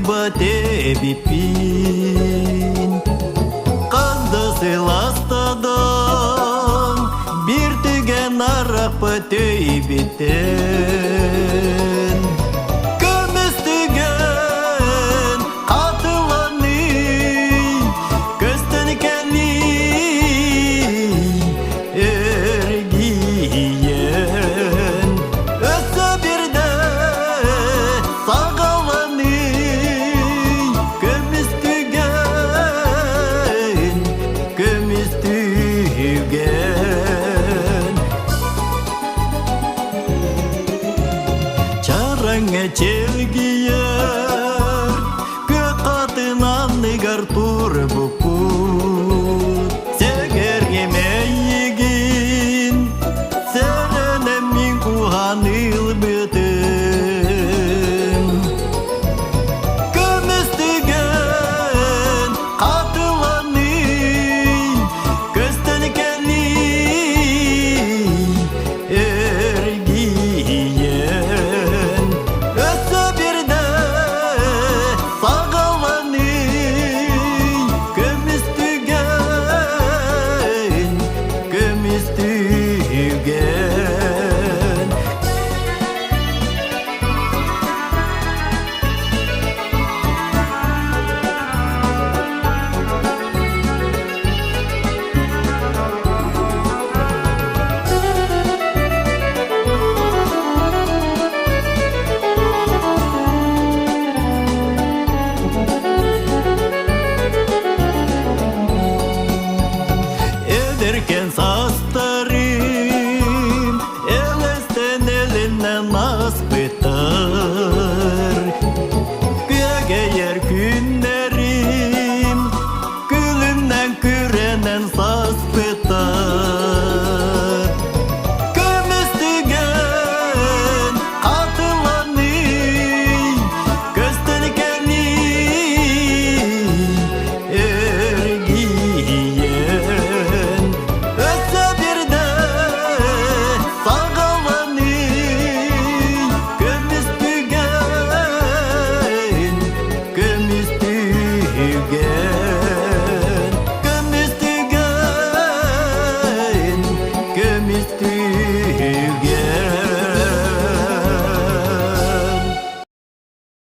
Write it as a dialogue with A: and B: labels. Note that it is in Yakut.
A: Тулуйбат эбиппин. Хас да сыл астадан биир түгэн арахпат өйбүттэн. Көмүс түгэн хатыланыы, көстөн кэлии эргийэн. Өссө бирдэ саҕаланыы, көмүс түгэн, көмүс түгэн. Чараҥа чэлгийэр, күөх хатын анныгар турбуппут. Сэгэргим эйигин, сэрэнэн мин куһан ылбытым. Көмүс түгэн хатыланыы, көстөн кэлии эргийэн. Өссө бирдэ саҕаланыы, көмүс түгэн, көмүс түгэн. Эдэркэн саастарым элэстэн элиннэн ааспыттар. Күөгэйэр күннэрим күлүмнэн күрэнэн саспыттар. Көмүс түгэн хатыланыы, көстөн кэлии эргийэн. Өссө бирдэ саҕаланыы, көмүс түгэн, көмүс түгэн.